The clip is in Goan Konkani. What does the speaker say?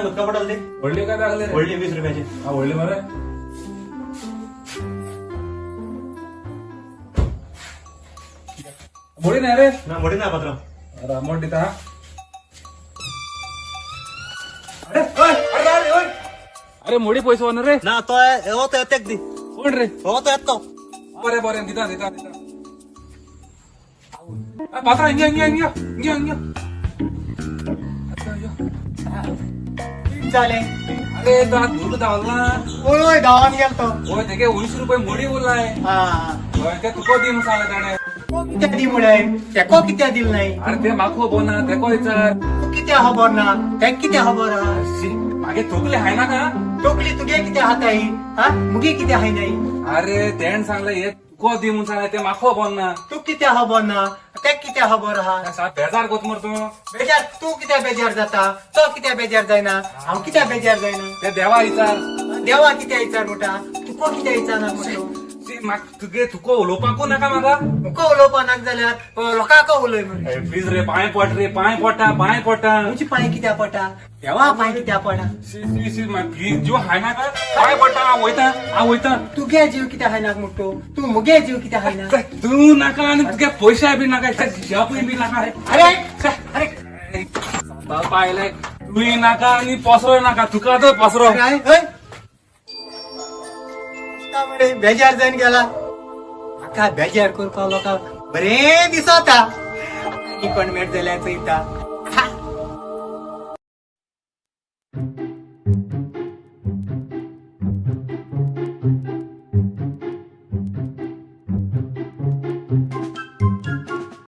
उदका बॉटल दे. व्हडली काय लागले रे? व्हडली 20 रुपयाची. हा, व्हडली मरे. मोडी नाही रे. ना, मोठी ना पात्र. अरे, अमाऊंट दिता हा. अरे ओय, अरे अरे ओय. अरे, मोडी पैसे होणार रे. ना, तो हो तो येतेक दी. कोण रे? हो तो येतो. बरे बरे, दिता दिता दिता. पात्रा, हिंग हिंग हिंग हिंग हिंग. जाले. अरे, तो आज भुरगो धांवला. ओय, धांवन गेलो तो. होय, तेगे 19 रुपये मोडी उरलाय. हा. होय, ते तुका दी म्हणून सांगले ताणे. तो कित्या दी मुळे तेको कित्या दिल नाही? अरे, ते म्हाका खबर ना, तेको विचार. तू कित्या खबर ना, तेक कित्या खबर आहा? शी, मागे थुकले हाय ना का? टोकली तुगे कित्या हाताई हा, मुगे कित्या हाय नाही? अरे, तेण सांगले हे तुका दी म्हणून सांगले, ते म्हाका खबर ना. तू कित्या खबर ना, तेक कित्या खबर आहा? सात बेजार कोत मर तूं. बेजार तू कित्या बेजार जाता? तो कित्या बेजार जायना, हांव कित्या बेजार जायना? ते देवा विचार. देवा कित्या विचार म्हणटा? तुको कित्या विचारना म्हणतो? शी, म्हाका तुगे तुका उलोवपाकू नाका म्हाका. मुको उलोवपा नाका जाल्यार लोकांक उलय म्हण. प्लीज रे, पांय पड रे, पांय पडटा, पांय पडटा. तुमची पांय कित्या पडटा? देवा पांय कित्या पडा? शी शी शी, प्लीज, जीव हाय नाका, पांय पडटा. हांव वयता, हांव वयता. तुगे जीव कित्या हायनाक म्हणतो तू? मुगे जीव कित्या हायना? तूं नाका आनी तुगे पयशे बी नाका, हिशोबूय बी नाका रे. अरे अरे. पायले तुय नाका आनी पसरोय नाका तुका, तो पसरो. अरे, हय. मरे, बेजार जावन गेला. म्हाका बेजार करपा लोकांक बरें दिसता. आनी कोण मेट जाल्यार चोयता. हा.